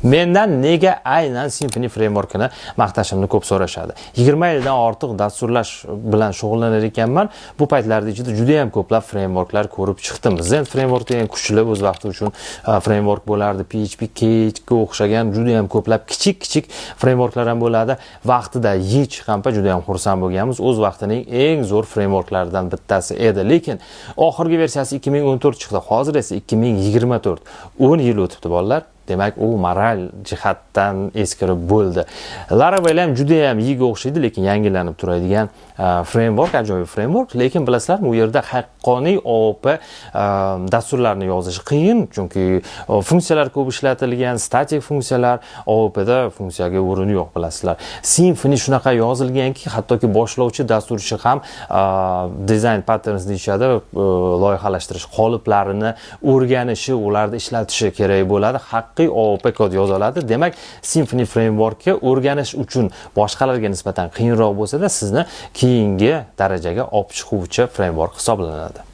Mendan nega aynan Symfony frameworkini maqtashimni ko'p so'rashadi. 20 yildan ortiq dasturlash bilan shug'ullanar ekanman. Bu paytlarda ichida juda ham ko'plab frameworklar ko'rib chiqdim. Zend Framework degan kuchli o'z vaqti uchun framework bo'lardi. PHP Cage ga o'xshagan juda ham ko'plab kichik-kichik frameworklar ham bo'ladi. Vaqtida Yii chiqqan juda ham xursand bo'lganmiz. O'z vaqtining eng zo'r frameworklaridan bittasi edi. Lekin oxirgi versiyasi 2014 chiqdi. Hozir esa 2024. 10 yil o'tibdi, bolalar. Demak, u moral jihatdan eskirib bo'ldi. Laravel ham juda ham Yiiga o'xshaydi, lekin yangilanib turadigan framework, ajoyib framework. Lekin bilasizlarmi, u yerda haqqoniy OOP dasturlarni yozish qiyin, chunki funksiyalar ko'p ishlatilgan, statik funksiyalar. OOPda funksiyaga o'rin yo'q, bilasizlar. Symfony shunaqa yozilganki, hattoki boshlovchi dasturchi ham design patterns deyishadi, loyihalashtirish qoliplarini o'rganishi, ularni ishlatishi kerak bo'ladi. Haqiqiy OOP kod yoza oladi. Demak, Symfony frameworkka o'rganish uchun boshqalarga nisbatan qiyinroq bo'lsa-da, sizni keyingi darajaga olib chiquvchi framework hisoblanadi.